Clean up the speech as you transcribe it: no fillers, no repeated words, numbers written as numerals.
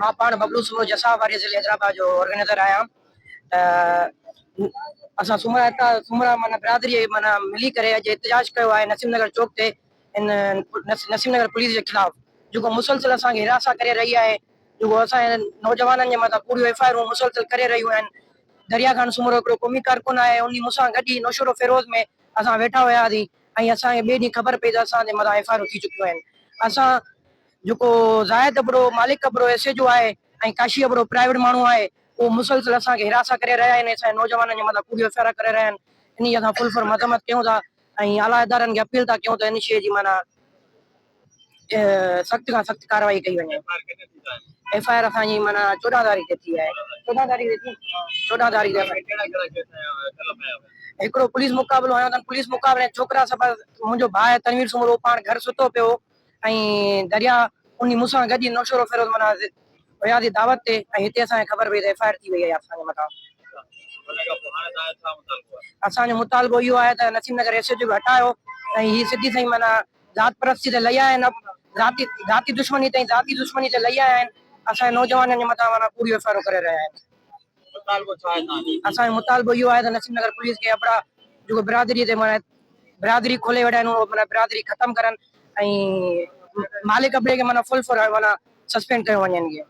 مان پاڻ ببلو سومرو جساف واري ضلعي حيدرآباد جو آرگنائيزر آهيان ته اسان سومرا هتان سومرا معنيٰ برادري معنيٰ ملي ڪري اڄ احتجاج ڪيو آهي نسيم نگر چوڪ تي ان نسيم نگر پوليس جي خلاف جيڪو مسلسل اسان کي حراسان ڪري رهي آهي جيڪو اسان جي نوجوانن جي مٿان ڪوڙيون ايف I آرون مسلسل ڪري رهيون آهن دريا خان سومرو هڪڙو قومي ڪارڪن آهي انهي مون سان گڏ ئي نوشهرو فيروز ۾ اسان ويٺا هياسين ۽ اسان کي ٻئي ڏينهن خبر پئي ته اسان جي مٿان ايف I آرون ٿي چڪيون آهن اسان جيڪو Zahid Abro Malik Abro S H O آهي ۽ ڪاشي ابڙو پرائيويٽ ماڻهو آهي اهو مسلسل اسان کي حراسان ڪري رهيا آهن اسان جي نوجوانن جي مٿان ڪوڙيون ايف I آرون ڪري رهيا آهن انهي جي اسان فل فور مذمت ڪيون ٿا ۽ اعليٰ ادارن کي اپيل ٿا ڪيون ته ان شيء جي معنيٰ سخت کان سخت ڪارروائي ڪئي وڃي. ايف I R اسان جي معنيٰ 14 تاريخ تي ٿي آهي. 14 تاريخ تي ٿي 14 تاريخ تي هڪڙو پوليس مقابلو هنيو اٿن پوليس مقابلي ۾ ڇوڪرا سڀ منهنجو ڀاء آهي تنوير سومرو پاڻ گهر ستو پيو هو ۽ دريا انهي مون سان گڏ ئي نوشهرو فيروز معنيٰ هياسين دعوت تي ۽ هتي اسان کي خبر پئي ته ايف I R ٿي وئي آهي اسان جي مٿان. اسان جو مطالبو اهو آهي ته نسيم نگر ايس ايچ او کي هٽايو ۽ هي سڌي سائين معنيٰ ذات پرستي تي لهي آيا آهن ذاتي ذاتي دشمني تي ذاتي دشمني تي لهي آيا آهن اسان جي نوجوانن جي مٿان معنيٰ ڪوڙيون ايف I آرون ڪري رهيا آهن. اسان جو مطالبو اهو آهي ته نسيم نگر پوليس کي ابڙا جيڪو برادري تي معنيٰ برادري کولي ويٺا آهن اهو معنيٰ برادري ختم ڪرن ۽ مالڪ ابڙي کي معنيٰ فل فور معنيٰ سسپينڊ ڪيو وڃي ان کي.